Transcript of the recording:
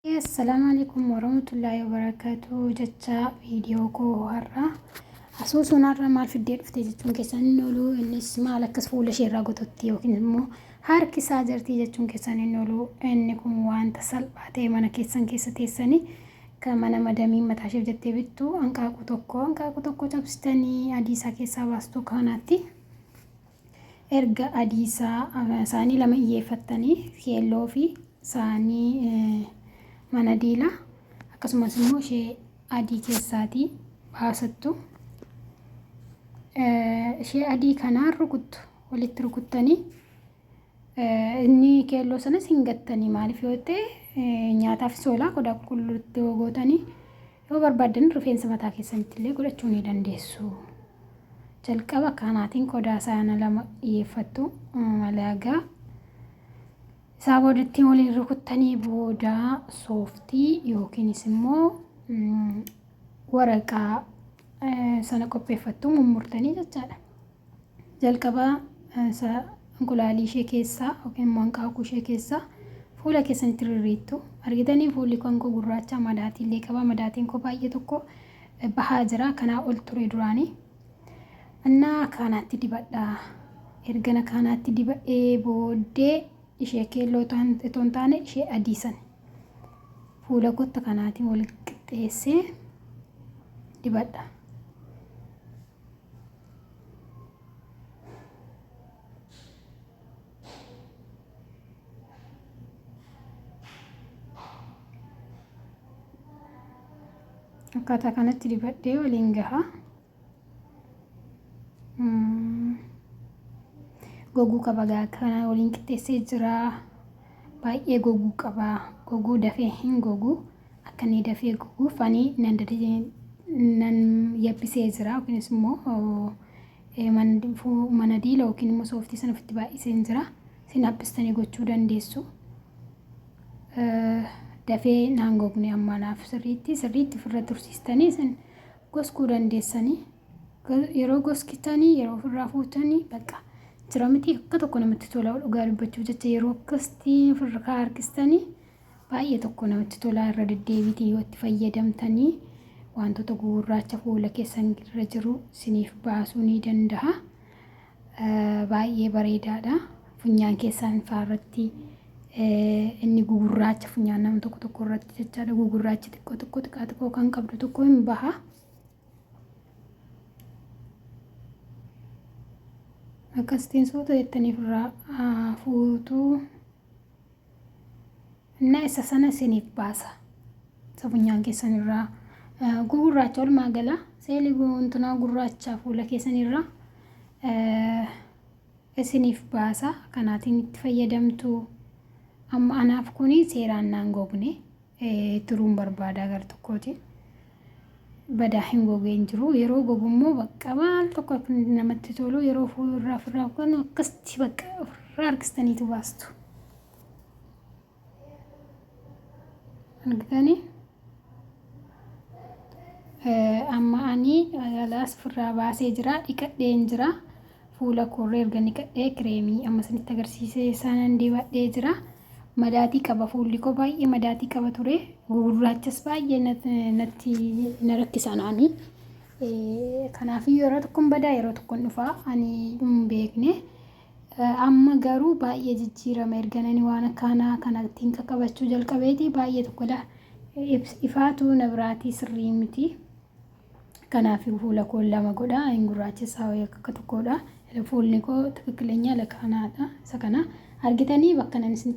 Assalaamu alaikum warahmatullaahi wabarakaatu jecha viidiyoo koo har'a asuusuun har'a maal fiddee dhufte jechuun keessan hin oolu. Innis maal akkas fuula ishee irraa gototti yookiin immoo harkisaa jirti jechuun keessan hin oolu. Inni kun wanta salphaa ta'e mana keessan keessa teessanii kan mana madamiin mataa isheef jettee bittu hanqaaquu tokko hanqaaquu tokko cabsitanii adii isaa keessaa baastu kanaatti erga adii isaa saanii lama iyyeeffattanii keelloo fi saanii mana diilaa akkasumas immoo ishee adii keessaatii baasattu. Ishee adii kanaan rukuttu walitti rukuttanii inni keelloo sanas hin gattanii maaliif yoo ta'e nyaataafis oolaa qodaa qulqulluutti yoo gootanii yoo barbaaddan rifeensa mataa keessanitti illee godhachuu ni dandeessu. Jalqaba kanaatiin qodaa saana lama dhiyeeffattu malaagaa isaa boodatti waliin rukuttanii booda sooftii yookiinis immoo waraqaa sana qopheeffattu mummurtanii jechaadha. Jalqaba inqulaalii ishee keessaa yookiin immoo hanqaaquu ishee keessaa fuula keessanitti rirriittu. Argitanii fuulli kan koo gurraacha madaatii illee qaba. Madaatiin koo baay'ee tokko bahaa jira. Kanaa ol ture duraanii. Innaa kaanaatti dibadha. Ergana kaanaatti dibadhee booddee ishee keelloo otoo hin taane ishee adii sana fuula kootti kanaatiin wal qixxeessee dibadha. Akkaataa kanatti dibadhee waliin gaha. Goguu qaba gaa kana waliin qixxeessee jira. Baay'ee goguu qaba. Goguu dafee hin gogu. Akka inni dafee goguuf ani nan nan yabbisee jira yookiinis immoo mana diila yookiin immoo sooftii sana ofitti baay'iseen jira. Isin haphistanii gochuu dandeessu. Dafee naan gogne amma naaf sirriitti sirriitti ofirra tursiistanii isin goskuu dandeessanii. Yeroo goskitanii yeroo ofirraa fuutanii bakka jira miti akka tokko namatti tola dhugaa dubbachuuf jecha yeroo akkasitti ofirra harkistanii baay'ee tokko namatti tola irra deddeebiitiin yoo itti fayyadamtanii wantoota gugurraacha fuula keessan irra jiru isiniif baasuu ni danda'a. Baay'ee bareedaadha. Funyaan keessan faarratti inni gugurraacha funyaan nama tokko tokko irratti jechaadha. Gugurraachi xiqqoo xiqqoo xiqqaa xiqqoo kan qabdu tokko hin baha. Akkasitiin suuta jettanii ofirraa fuutuu. Innaa isa sana isiniif baasa. Isa funyaan keessan irraa gugurraacha walumaa gala seelii wantunaa gurraacha fuula keessan irraa isiniif baasa. Kanaatiin itti fayyadamtu. Amma anaaf kuni seeraan naan gogne turuun barbaada gar tokkooti. Badaa hin gogee hin jiru. Yeroo gogu immoo bakka maal tokko akka namatti tolu yeroo ofirraa ofirraa kan akkasitti bakka ofirraa harkistaniitu baastu. Argitanii? Amma ani alaas ofirraa baasee jira dhiqadheen jira. Fuula koorra erga niqadhee kireemii amma isinitti agarsiisee sanan dibadhee jira. Madaatii qaba fuulli koo baay'ee madaatii qaba ture. Gurraachas baay'ee natti na rakkisa naani. Kanaaf yeroo tokkon badaa yeroo tokkon dhufaa ani hin beekne. Amma garuu baay'ee jijjiirama erga nani waan akkaanaa kanattiin qaqqabachuu jalqabeeti baay'ee tokko la ifaatu na biraatii sirrii miti. Kanaaf fuula koo lama godha hin gurraachessaa wayii akka tokkodha. Fuulli koo tikikileenya la kanaadha. Isa kana argitanii bakka nan isinitti